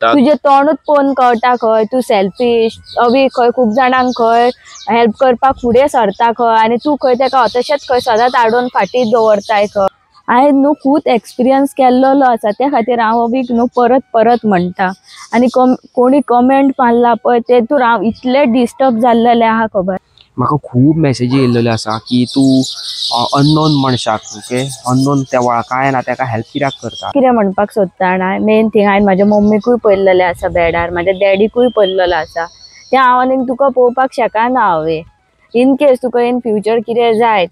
तुझे तोंडूच पळोवन कळटा खंय तूं सेल्फिश अवी खंय खूब जाणांक खंय हेल्प करपाक फुडें सरता खंय आनी तूं खंय तेका तशेंच खंय सदांच आडोवन फाटीं दवरताय खंय. हांवें न्हू खूब एक्सपिरियन्स केल्लो आसा, त्या खातीर हांव अवीक न्हू परत परत म्हणटा. आनी कोणी कमेंट मारला पळय तेतूर हांव इतलें डिस्टर्ब जाल्लेलें आहा खबर. म्हाका खूब मॅसेजी येयल्लेल्यो आसा की तूं अननोन मनशाक, ओके, अननोन त्या वळखाय ना तेका हेल्प कित्याक करता. कितें म्हणपाक सोदता जाणा, मेन थिंग हांवें म्हाज्या मम्मीकूय पळयल्लेलें आसा बेडार, म्हाज्या डॅडीकूय पळयल्लेलो आसा, तें हांव आनीक तुका पळोवपाक शकना हांवें. इन केस तुका इन फ्युचर कितें जायत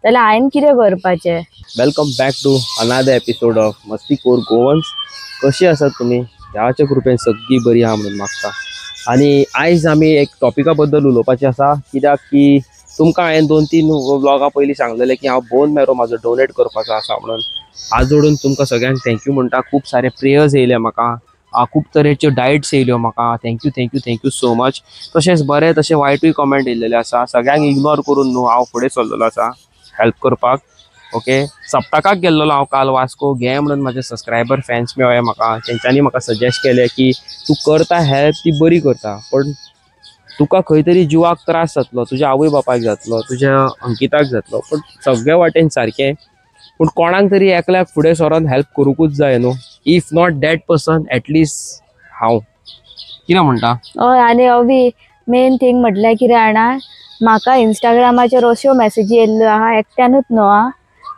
जाल्यार हांवें कितें करपाचें. Welcome back to another episode of Mastikor Goans. कशी आसात तुमी? देवाच्या कृपेन सगळीं बरी आहा म्हणून मागता. आनी आयज आमी एक टॉपिका बद्दल उलोवपाचें आसा, कित्याक की तुमकां हांवें 2-3 व्लॉगां पयलीं सांगलेलें की हांव बोन मॅरो म्हाजो डोनेट करपाचो आसा म्हणून. आज जोडून तुमकां सगळ्यांक thank you म्हणटा. खूब सारे प्रेयर्स येयले म्हाका, खूब तरेच्यो डायट्स येयल्यो म्हाका. Thank you thank you thank you so much. तशेंच बरें तशें वायटूय कमेंट येयल्लेले आसा, सगळ्यांक इग्नोर करून न्हू हांव फुडें सरलेलो आसा हेल्प करपाक. ओके, सप्तकाक गेल्लो हांव काल वास्को घे म्हणून म्हाजे सबस्क्रायबर फॅन्स मेळ्ळे म्हाका, तेंच्यांनी म्हाका सजेस्ट केलें की तूं करता हेल्प ती बरी करता, पण तुका खंय तरी जिवाक त्रास जातलो, तुज्या आवय बापायक जातलो, तुज्या अंकिताक जातलो, पण सगळे वाटेन सारकें, पूण कोणाक तरी एकल्याक फुडें सरोन हेल्प करूंकूच जाय न्हू. If not that person at least हांव कितें म्हणटा. हय, आनी अवी मेन थींग म्हटल्यार कितें जाणा, म्हाका इंस्टाग्रामाचेर अश्यो मॅसेजी येयल्ल्यो आहा, एकट्यानूच न्हू आं,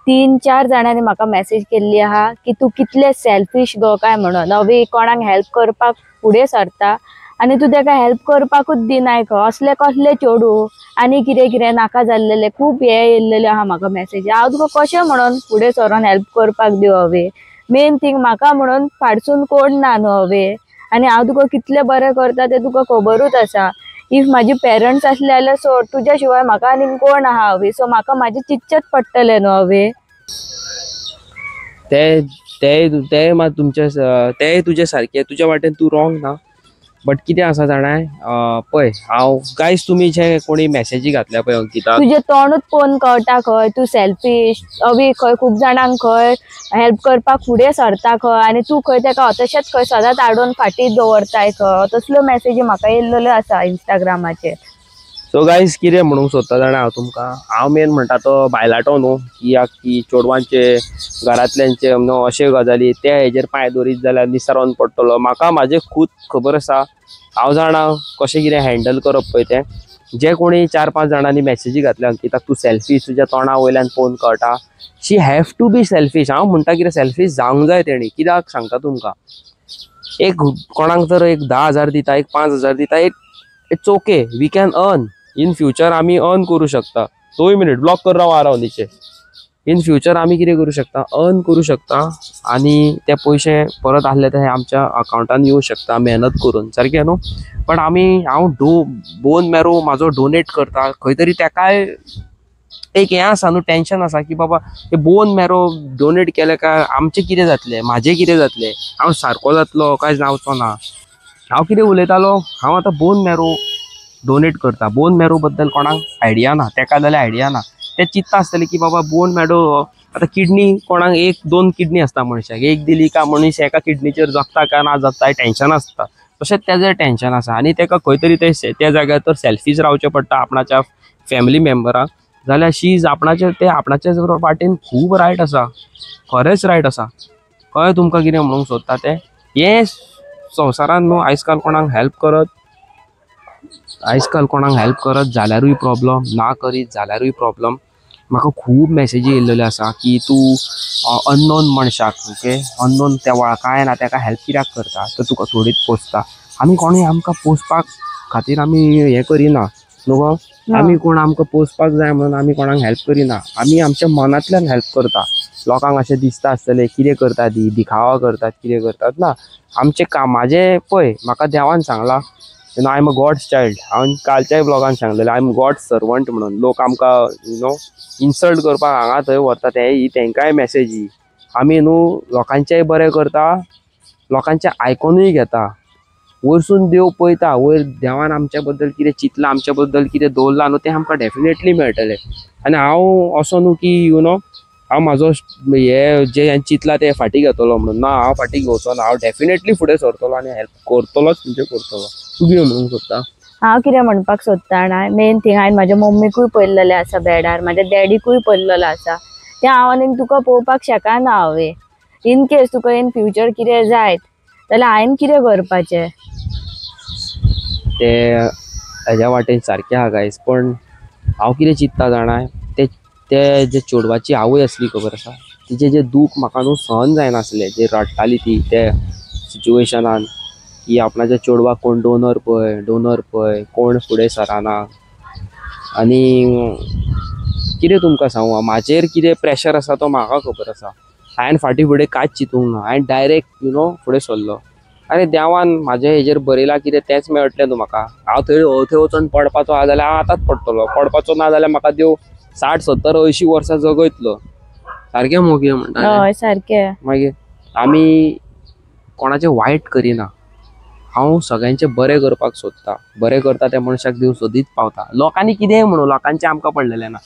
3-4 जाणांनी म्हाका मॅसेज केल्ली आहा की तूं कितलें सेल्फिश गो काय म्हणून. अवी कोणाक हेल्प करपाक फुडें सरता आनी तूं तेका हेल्प करपाकूच दिनाय खंय, असले कसले चेडूं आनी कितें कितें नाका जाल्लेले खूब हे येयल्लेले आहा म्हाका मॅसेजी. हांव तुका कशें म्हणून फुडें सरोन हेल्प करपाक दिवं अवे. मेन थींग म्हाका म्हणून फाटसून कोण ना न्हू अवे, आनी हांव तुका कितलें बरें करता तें तुका खबरूच आसा. If म्हाजी पेरंट्स आसले जाल्यार सोड, तुज्या शिवाय म्हाका आनीक कोण आहा अवे, सो म्हाका म्हाजें चिंतचेंच पडटलें न्हू अवे. ते ते मात तुमचे ते तुजे सारके, तुज्या वाटेन तूं रॉंग ना, बट कितें आसा जाणाय, पळय हांव गायज तुमी जे कोणी मॅसेजी घातल्या पळय अंकिता, तुजें तोंडूच पळोवन कळटा खंय तूं सेल्फिश अवी खंय खूब जाणांक खंय हेल्प करपाक फुडें सरता खंय आनी तूं खंय तेका तशेंच खंय सदांच आडोवन फाटीं दवरताय खंय, तसल्यो मॅसेजी म्हाका येयल्लेल्यो आसा इंस्टाग्रामाचेर. सो गायज कितें म्हणूंक सोदता जाणा हांव तुमकां, हांव मेन म्हणटा तो बायलाटो न्हू कित्याक की चेडवांचे घरांतल्यांचे न्हू अशे गजाली ते हेजेर पांय दवरीत जाल्यार निसरोन पडटलो. म्हाका म्हाजें खूब खबर आसा, हांव जाणा कशें कितें हँडल करप पळय तें. जे कोणी 4-5 जाणांनी मॅसेजी घातल्या अंकिताक तूं सेल्फिश, तुज्या तोंडा वयल्यान पळोवन कळटा, she have to be selfish. हांव म्हणटा कितें सेल्फिश जावंक जाय तेणी, कित्याक सांगता तुमकां, एक कोणाक तर एक 10,000 दिता, एक 5,000 दिता, एक it's okay, we can earn in future, आमी अर्न करूं शकता. 2 मिनट ब्लॉक कर राव हांव नीचे. इन फ्युचर आमी कितें करूं शकता, अर्न करूं शकता आनी ते पयशे परत आहले ते आमच्या अकावंटान येवं शकता मेहनत करून, सारकें न्हू. पण आमी हांव बोन मॅरो म्हाजो डोनेट करता, खंय तरी तेकाय एक हें आसा न्हू, टेंशन आसा की बाबा हे बोन मॅरो डोनेट केले काय आमचें कितें जातलें, म्हाजें कितें जातलें, हांव सारको जातलो काय जावचो ना. हांव कितें उलयतालो, हांव आतां बोन मॅरो डोनेट करता, बोन मॅरो बद्दल कोणाक आयडिया ना, तेका जाल्यार आयडिया ना, ते चिंत्ता आसतले की बाबा बोन मॅरो आतां किडनी कोणाक 1-2 किडनी आसता मनशाक, एक दिली काय मनीस एका किडनीचेर जगता काय ना जगता हें टेंशन आसता, तशेंच तेजें टेंशन आसा आनी तेका खंय तरी ते त्या जाग्यार तर सेल्फीश रावचें पडटा आपणाच्या फॅमिली मेम्बराक, जाल्यार शी is आपणाचे ते आपणाच्या वाटेन खूब रायट आसा, खरेंच रायट आसा. कळ्ळें तुमकां कितें म्हणूंक सोदता तें. हें संवसारान न्हू आयज काल कोणाक हेल्प करत, आयज काल कोणाक हेल्प करत जाल्यारूय प्रॉब्लम, ना करीत जाल्यारूय प्रॉब्लम. म्हाका खूब मॅसेजी येयल्लेल्यो आसा की तूं अननोन मनशाक, ओके, अननोन त्या वळखाय ना तेका हेल्प कित्याक करता, तर तुका थोडीच पोसता. आमी कोणूय आमकां पोसपाक खातीर आमी हें करिना न्हू गो, आमी कोण आमकां पोसपाक जाय म्हणून आमी कोणाक हेल्प करिना, आमी आमच्या मनांतल्यान हेल्प करता. लोकांक अशें दिसता आसतलें कितें करता ती, दिखावा करतात, कितें करतात ना. आमचें कामाचें पळय म्हाका देवान सांगलां, you know I am a God's child. हांवें कालच्याय ब्लॉगान सांगलेलें I am God's servant म्हणून. लोक आमकां you know insult करपाक हांगा थंय व्हरता, ते ही तेंकांय मॅसेज ही. आमी न्हू लोकांचेंय बरें करता, लोकांचें आयकोनूय घेता. वयरसून देव पळयता, वयर देवान आमच्या बद्दल कितें चिंतलां, आमच्या बद्दल कितें दवरलां न्हू, तें आमकां डेफिनेटली मेळटलें. आनी हांव असो न्हू की you know हांव म्हाजो हे जे हांवें चिंतलां तें फाटीं घेतलो म्हणून ना, हांव फाटीं घेवचो ना, हांव डेफिनेटली फुडें सरतलो आनी हेल्प करतलोच म्हणजे करतलो. तूं कितें म्हणूंक सोदता? हांव कितें म्हणपाक सोदता जाणा, मेन थिंग हांवें म्हाज्या मम्मीकूय पळयल्लेलें आसा बेडार, म्हाज्या डॅडीकूय पळयल्लेलो आसा, तें हांव आनीक तुका पळोवपाक शकना हांवें. इन केस तुका इन फ्युचर कितें जायत जाल्यार हांवें कितें करपाचें? ते हेज्या वाटेन सारकें आहा गायज, पण हांव कितें चिंत्ता जाणा, ते ते जे चेडवाची आवय आसली खबर आसा, तिचें जें दूख म्हाका न्हू सहन जायनासलें, जे रडटाली ती ते सिच्युएशनान की आपणाच्या चेडवाक कोण डोनर पळय, डोनर पळय, कोण फुडें सराना. आनी कितें तुमकां सांगू, म्हाजेर कितें प्रेशर आसा तो म्हाका खबर आसा. हांवें फाटीं फुडें कांयच चिंतूंक ना, हांवें डायरेक्ट you know फुडें सरलो. आनी देवान म्हाजे हेजेर बरयलां कितें तेंच मेळटलें न्हू म्हाका. हांव थंय थंय वचोन पडपाचो आहा जाल्यार हांव आतांच पडटलो, पडपाचो ना जाल्यार म्हाका देव 60, 70, 80 वर्सां जगयतलो. सारकें मगो कितें म्हणटा? हय सारकें. मागीर आमी कोणाचें वायट करिना, हांव सगळ्यांचें बरें करपाक सोदता, बरें करता त्या मनशाक देव सोदीत पावता. लोकांनी कितेंय म्हणूं, लोकांचें आमकां पडलेलें ना.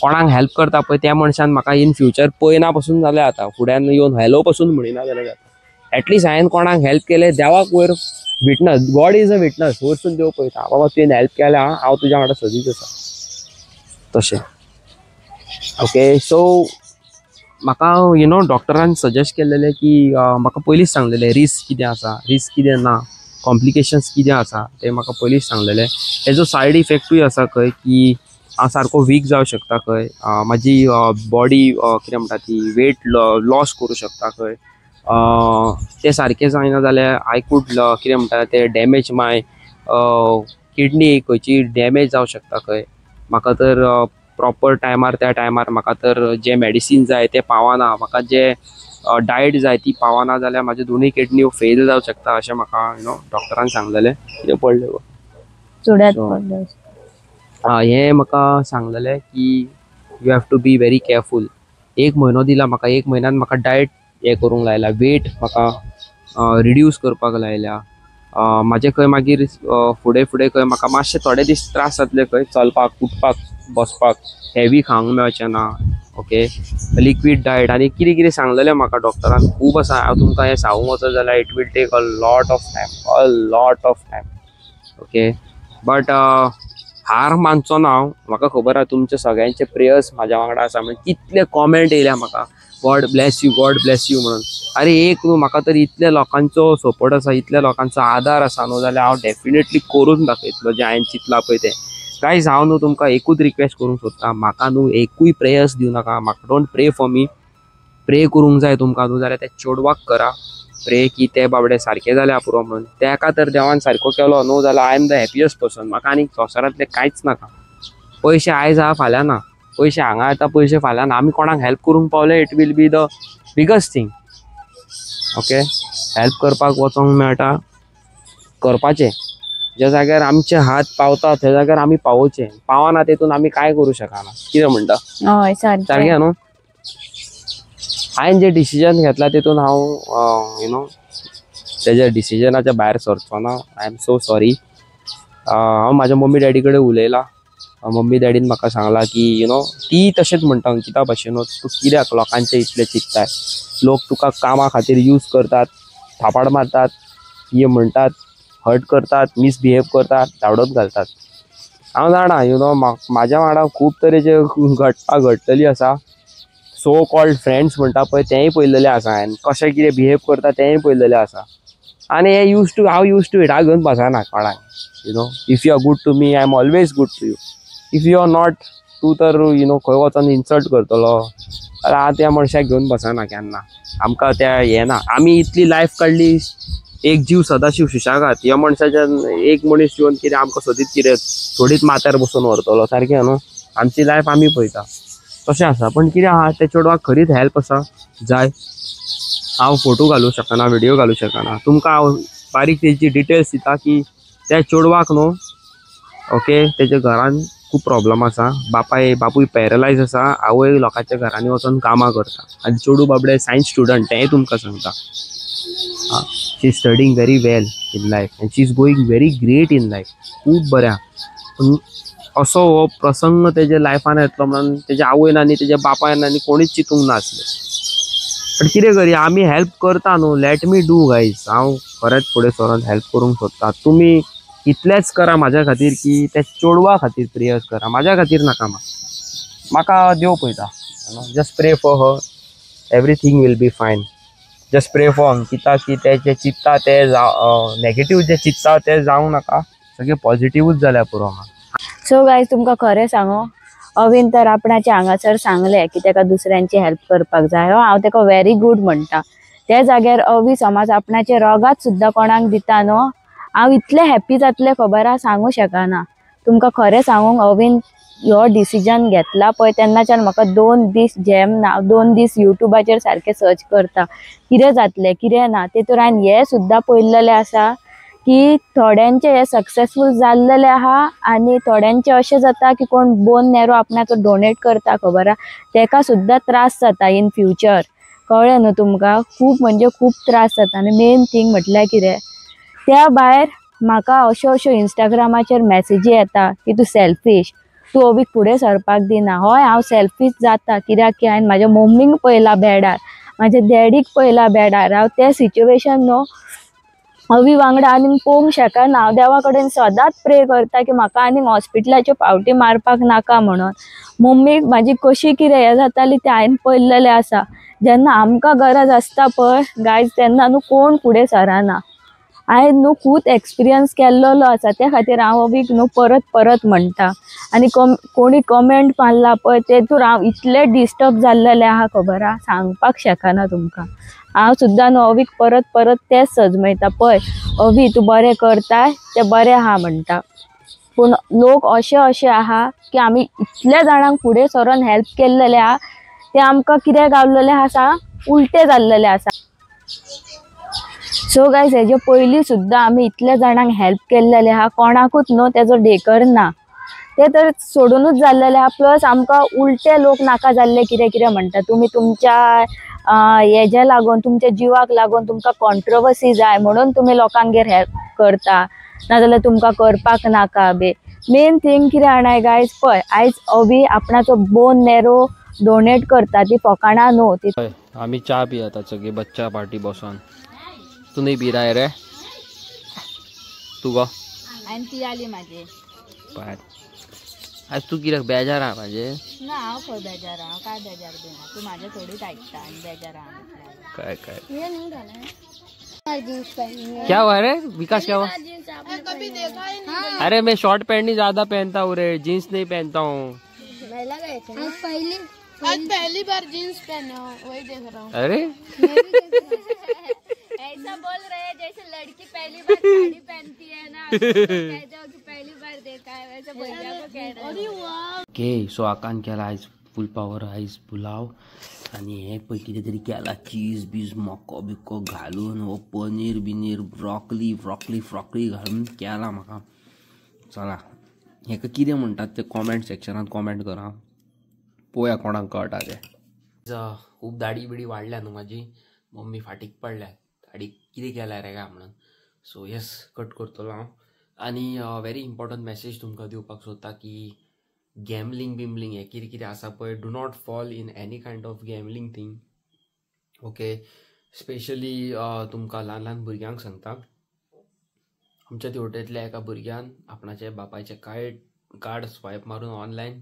कोणाक हेल्प करता पळय त्या मनशान म्हाका इन फ्युचर पळयना पसून जाल्यार जाता, फुड्यान येवन हॅलो पसून म्हणिना जाल्यार जाता. एटलिस्ट हांवें कोणाक हेल्प केलें, देवाक वयर witness, God is a witness, वयरसून देव पळयता, बाबा तुवें हेल्प केल्या, हांव तुज्या वांगडा सदींच आसा. तशें ओके. सो म्हाका you know डॉक्टरान सजेस्ट केल्लेलें की म्हाका पयलींच सांगलेलें रिस्क कितें आसा, रिस्क कितें ना, कॉम्प्लिकेशन्स कितें आसा तें म्हाका पयलींच सांगलेलें. हेजो सायड इफेक्टूय आसा खंय की हांव सारको वीक जावं शकता खंय, म्हाजी बॉडी कितें म्हणटा ती वेट लॉस करूं शकता खंय, तें सारकें जायना जाल्यार I could कितें म्हणटा तें डॅमेज माय किडनी, खंयची डॅमेज जावं शकता खंय. म्हाका तर प्रॉपर टायमार त्या टायमार म्हाका तर जें मेडिसीन जाय तें पावना, म्हाका जें डायट जाय ती पावना जाल्यार म्हाज्यो दोनूय किडनी फेल जावं शकता अशें म्हाका you know डॉक्टरान सांगलेलें. कितें पडलें गो चुड्यात. हें म्हाका सांगलेलें की you have to be very careful. 1 म्हयनो दिला म्हाका, 1 म्हयन्यान म्हाका डायट हें करूंक लायला, वेट म्हाका रिड्यूस करपाक लायल्या. म्हाजें खंय मागीर फुडें फुडें खंय म्हाका मातशे थोडे दीस त्रास जातले खंय, चलपाक, उठपाक, बसपाक, हेवी खावंक मेळचें ना. ओके, लिक्वीड डायट आनी कितें कितें सांगलेलें म्हाका डॉक्टरान, खूब आसा. हांव तुमकां हें सांगूंक वचत जाल्यार it will take a lot of time, a lot of time. Okay, but हार मानचो ना हांव. म्हाका खबर आहा तुमचे सगळ्यांचे प्रेयर्स म्हाज्या वांगडा आसा. म्हणजे कितले कॉमेंट येयल्या म्हाका, God bless you, God bless you म्हणून. अरे एक न्हू, म्हाका तर इतल्या लोकांचो सपोर्ट आसा, इतल्या लोकांचो आदार आसा न्हू, जाल्यार हांव डेफिनेटली करून दाखयतलो जें हांवें चिंतलां पळय तें. गायज हांव न्हू तुमकां एकूच रिक्वेस्ट करूंक सोदता, म्हाका न्हू एकूय प्रेयर्स दिवं नाका, म्हाका don't pray for me. Pray करूंक जाय तुमकां न्हू जाल्यार त्या चेडवाक करा प्रे की ते बाबडे सारकें जाल्यार पुरो म्हणून. तेका तर देवान सारको केलो न्हू जाल्यार I am the happiest person. म्हाका आनीक संवसारांतलें कांयच नाका. पयशे आयज आहा फाल्यां ना, पयशे हांगा येता पयशे फाल्यां ना. आमी कोणाक हेल्प करूंक पावले it will be the biggest thing. Okay, help करपाक वचोंक मेळटा, करपाचें. ज्या जाग्यार आमचे हात पावता त्या जाग्यार आमी पावोवचें, पावना तेतून आमी कांय करूं शकना. कितें म्हणटा? हय सारकें न्हू. हांवें जें डिसिजन घेतलां तेतून हांव you know तेज्या डिसिजनाच्या भायर सरचो ना. I am so sorry. हांव म्हाज्या मम्मी डॅडी कडेन उलयलां, मम्मी डॅडीन म्हाका सांगलां की you know ती तशेंच म्हणटा अंकिता भशेनूच, तूं कित्याक लोकांचें इतलें चिंत्ताय, लोक तुका कामा खातीर यूज करतात, थापाड मारतात, हे म्हणटात, हर्ट करतात, मिसबिहेव करतात, धांवडत घालतात. हांव जाणा you know म्हाज्या वांगडा खूब तरेचे घटना घडटली आसा. सो कॉल्ड फ्रेंड्स म्हणटा पळय तेंय पळयलेलें आसा हांवें, कशें कितें बिहेव करता तेंय पळयलेलें आसा. आनी हे यूज टू, हांव यूज टू it, हांव घेवन बसना कोणाक. You know if you are good to me I am always good to you, if you are not, तूं तर you know खंय वचोन इन्सल्ट करतलो जाल्यार हांव त्या मनशाक घेवन बसना केन्ना. आमकां त्या हें ना, आमी इतली लायफ काडली, एक जीव सदाशिव सुशेगाद, ह्या मनशाच्यान एक मनीस येवन कितें आमकां सोदीत कितें थोडीच माथ्यार बसून व्हरतलो, सारकें न्हू. आमची लायफ आमी पळयता तशें आसा. पण कितें आहा, त्या चेडवाक खरीच हेल्प आसा जाय. हांव फोटो घालूं शकना, व्हिडियो घालूं शकना, तुमकां हांव बारीक तेजी डिटेल्स दिता की त्या चेडवाक न्हू ओके तेच्या घरान खूब प्रॉब्लम आसा, बापूय पॅरलायज आसा, आवय लोकांच्या घरांनी वचोन कामां करता, आनी चेडूं बाबडें सायन्स स्टुडंट, तेंय तुमकां सांगता. She is studying very well in life and she is going very great in life, खूब बरें. पूण असो हो प्रसंग तेजे लायफान येतलो म्हणून तेज्या आवयन आनी तेज्या बापायन आनी कोणीच चिंतूंक नासलें. पण कितें करया, आमी हेल्प करता न्हू, let me do guys. हांव खरेंच फुडें सरोन हेल्प करूंक सोदता. तुमी इतलेंच करा म्हाज्या खातीर की त्या चेडवा खातीर प्रेयर्स करा, म्हाज्या खातीर नाका. म्हाका देव पळयता. Just pray for her, everything will be fine. Just pray for Ankita की ते जे चिंत्ता ते नेगेटीव जे चिंत्ता ते जावं नाका, सगळें पॉझिटिवूच जाल्यार पुरो. सो गायज तुमकां खरें सांगू, अवीन तर आपणाचे हांगासर सांगलें की ताका दुसऱ्यांची हेल्प करपाक जाय. हांव ताका व्हेरी गूड म्हणटा. त्या जाग्यार अवी समज आपणाचे रोगात सुद्दां कोणाक दिता न्हू, हांव इतलें हॅप्पी जातलें खबर आहा सांगू शकना. तुमकां खरें सांगूंक अवीन हो डिसिजन घेतला पळय तेन्नाच्यान म्हाका 2 दीस जॅम ना, 2 दीस युट्यूबाचेर सारकें सर्च करता कितें जातलें कितें ना. तेतूर हांवें हें सुद्दां पळयल्लें आसा की थोड्यांचे हे सक्सेसफूल जाल्लेले आहा आनी थोड्यांचे अशें जाता की कोण बोन नॅरो आपणाक डोनेट करता खबर आहा, तेका सुद्दां त्रास जाता इन फ्युचर. कळ्ळें न्हू तुमकां, खूब म्हणजे खूब त्रास जाता. आनी मेन थींग म्हटल्यार कितें, त्या भायर म्हाका अश्यो अश्यो इंस्टाग्रामाचेर मॅसेजी येता की तूं सेल्फीश, तूं अवीक फुडें सरपाक दिना. हय हांव सेल्फीश जाता, कित्याक की हांवें म्हाज्या मम्मीक पळयला बेडार, म्हाज्या डॅडीक पळयला बेडार. हांव तें सिच्युएशन न्हू अवी वांगडा आनीक पळोवंक शकना. हांव देवा कडेन सदांच प्रे करता की म्हाका आनीक हॉस्पिटलाच्यो पावटी मारपाक नाका म्हणून. मम्मीक म्हाजी कशी कितें हें जाताली तें हांवें पळयल्लें आसा. जेन्ना आमकां गरज आसता पळय गायज तेन्ना न्हू कोण फुडें सरना. हांवें न्हू खूब एक्सपिरियन्स केल्लो आसा, त्या खातीर हांव अवीक न्हू परत परत म्हणटा. आनी कोणी कमेंट मारला पळय तेतूर हांव इतलें डिस्टर्ब जाल्लेलें आहा खबर आहा, सांगपाक शकना तुमकां. हांव सुद्दां न्हू अवीक परत परत तेंच सजमयता, पळय अवी तूं बरें करताय तें बरें आहा म्हणटा. पूण लोक अशे अशे आहा की आमी इतल्या जाणांक फुडें सरोन हेल्प केल्लेले आहा, ते आमकां कितें गावलेलें आसा उलटें जाल्लेलें आसा. सो गायज हेजे पयलीं सुद्दां आमी इतल्या जाणांक हेल्प केल्लेले आहा, कोणाकूच न्हू तेजो ढेकर ना, ते तर सोडूनूच जाल्लेले आहा. प्लस आमकां उलटे लोक नाका जाल्ले कितें कितें म्हणटा, तुमी तुमच्या हेज्या लागून तुमच्या जिवाक लागून तुमकां कॉन्ट्रोवर्सी जाय म्हणून तुमी लोकांगेर हेल्प करता, नाजाल्यार तुमकां करपाक नाका बी. मेन थींग कितें जाणा गायज, पळय आयज अवी आपणाचो बोन नॅरो डोनेट करता, ती फकाणां न्हू ती. आमी च्या पियेता सगळी बच्चा पार्टी बसोन. तूं न्ही पी राय रे तूं गो? हांवें पियाली म्हाजी. आज तूं कित्याक बेजार आहा म्हाजे? ना हांव खंय बेजार आहा, काय बेजार बी ना, तूं म्हाजे थोडीच आयकता आनी बेजार आहा. काय काय क्या हुआ रे विकास, क्या हुआ? कभी देखा ही नहीं। अरे मैं शॉर्ट पैंट नहीं ज्यादा पहनता हूँ रे, जीन्स नहीं पहनता हूँ। आज पहली बार जीन्स पहने हो, वही देख रहा हूँ। अरे ऐसा बोल रहे हैं जैसे लड़की पहली बार साड़ी पहनती है ना, कहते हो कि पहली बार देखा है, वैसे भैया को कह रहे हो। ओके सो आकान केला आयज फुल पावर आयज पुलाव आनी हे पळय कितें तरी केला, चीज बीज मको बिको घालून, हो पनीर बिनीर ब्रॉकली ब्रॉकली फ्रॉकली घालून केला म्हाका. चला हेका कितें म्हणटात ते कॉमेंट सेक्शनान कॉमेंट करा, पळोवया कोणाक कळटा तें. खूब दाडी बिडी वाडल्या न्हू म्हाजी, मम्मी फाटीक पडल्या दाडी कितें केल्या रे काय म्हणून. सो येस कट करतलो हांव. आनी व्हेरी इम्पॉर्टंट मॅसेज तुमकां दिवपाक सोदता की गॅमलिंग बिमलिंग हें कितें कितें आसा पळय, do not fall in any kind of gambling thing. Okay, specially तुमकां ल्हान ल्हान भुरग्यांक सांगता, आमच्या तेवटेंतल्या एका भुरग्यान आपणाच्या बापायचें कार्ड स्वायप मारून ऑनलायन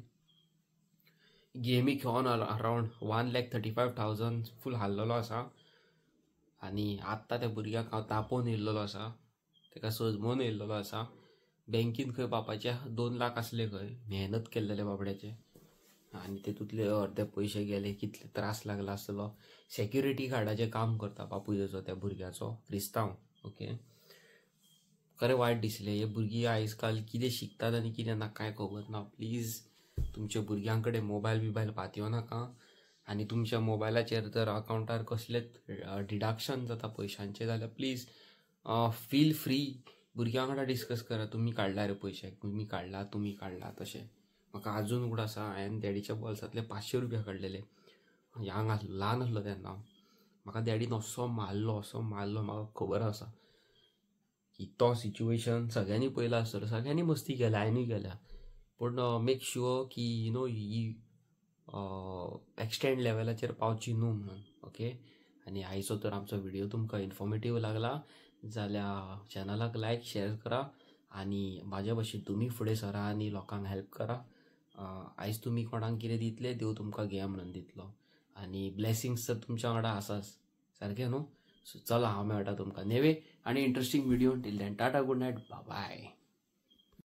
गेमी खेळोन अरावंड 1,35,000 फूल हारलेलो आसा. आनी आत्तां त्या भुरग्याक हांव तापोवन येयल्लो आसा, ताका सजमोवन येयल्लो आसा. बँकीन खंय बापाचे 2 लाख आसले खंय, मेहनत केल्लेले बाबड्याचे, आनी तेतूंतले अर्दे पयशे गेले, कितले त्रास लागला आसतलो. सेक्युरिटी गार्डाचें काम करता बापूय तेजो, त्या भुरग्याचो, क्रिस्तांव. ओके, खरें वायट दिसलें, हे भुरगीं आयज काल कितें शिकतात आनी कितें ना कांय खबर ना. प्लीज तुमच्या भुरग्यां कडेन मोबायल बिबायल पातयो नाका, आनी तुमच्या मोबायलाचेर जर अकावंटार कसलेच डिडक्शन जाता पयशांचें जाल्यार प्लीज फील फ्री भुरग्यां वांगडा डिस्कस करा, तुमी काडला रे पयशे, तुमी काडला, तुमी काडला. तशें म्हाका आजून उगडास आसा, हांवें डॅडीच्या बोल्सांतले 500 रुपया काडलेले, यंग आसलो, ल्हान आसलो तेन्ना. म्हाका डॅडीन असो मारलो, असो मारलो, म्हाका खबर आसा की तो सिच्युएशन सगळ्यांनी पळयला आसतलो, सगळ्यांनी मस्ती केल्या, हांवेंय केल्या. पूण मेक शुअर की you know he extend लेवलाचेर पावची न्हू म्हणून. ओके, आनी आयचो तर आमचो व्हिडिओ तुमकां इन्फॉर्मेटीव लागला जाल्यार चॅनलाक लायक शेअर करा आनी म्हाज्या भशेन तुमी फुडें सरा आनी लोकांक हेल्प करा. आयज तुमी कोणाक कितें दितले देव तुमकां घे म्हणून दितलो आनी ब्लेसिंग्स तर तुमच्या वांगडा आसाच सारकें न्हू. सो चला हांव मेळटा तुमकां नेवे आनी interesting video. Till then tata, good night, bye.